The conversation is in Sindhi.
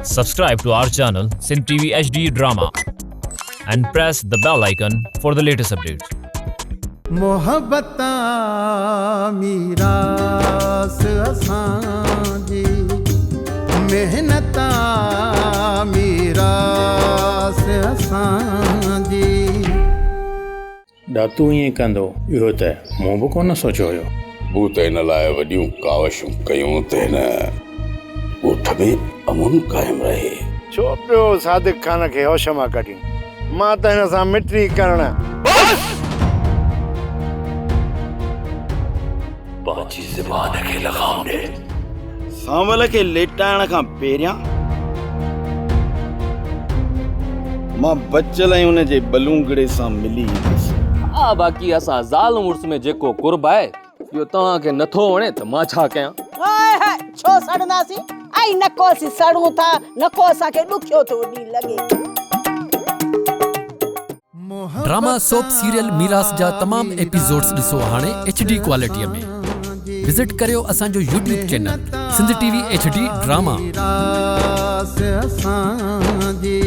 Subscribe to our channel Sindh TV HD Drama and press the bell icon for the latest updates. محبت آ ميراث اسان جي محنت آ ميراث اسان جي. ڏاتو ائين ڪندو، اهو ته مون به ڪونه سوچيو هيو. مون ته ان لاء وڏيون ڪاوشون ڪيون ته هن ڳوٺ ۾ امن قائم رهي. ڇو پيو صادق خان کي هوش مان ڪڍين؟ مان ته هن سان مٽي ڪرڻ. بس! پنهنجي زبان کي لغام ڏي. سانول کي ليٽائڻ کان پهريان مان بچل ۽ ان جي ٻلونگڙي سان ملي ايندس. ها باقي اسان زال مڙس ۾ جيڪو قرب آهي اهو توهان کي نٿو وڻي ته مان ڇا ڪيان؟ هاء هاء ڇو سڙنداسين ۽ نه ڪو اسين سڙون ٿا نه ڪو اسان کي ڏکيو ٿو ڏينهن لڳي. ڊراما سوپ سيريل ميراث جا تمام ايپيسوڊز ڏسو هاڻي ايڇ ڊي ڪوالٽي ۾ وزٽ ڪريو اسان جو YouTube channel Sindh T V H D drama. ميراث اسان جي.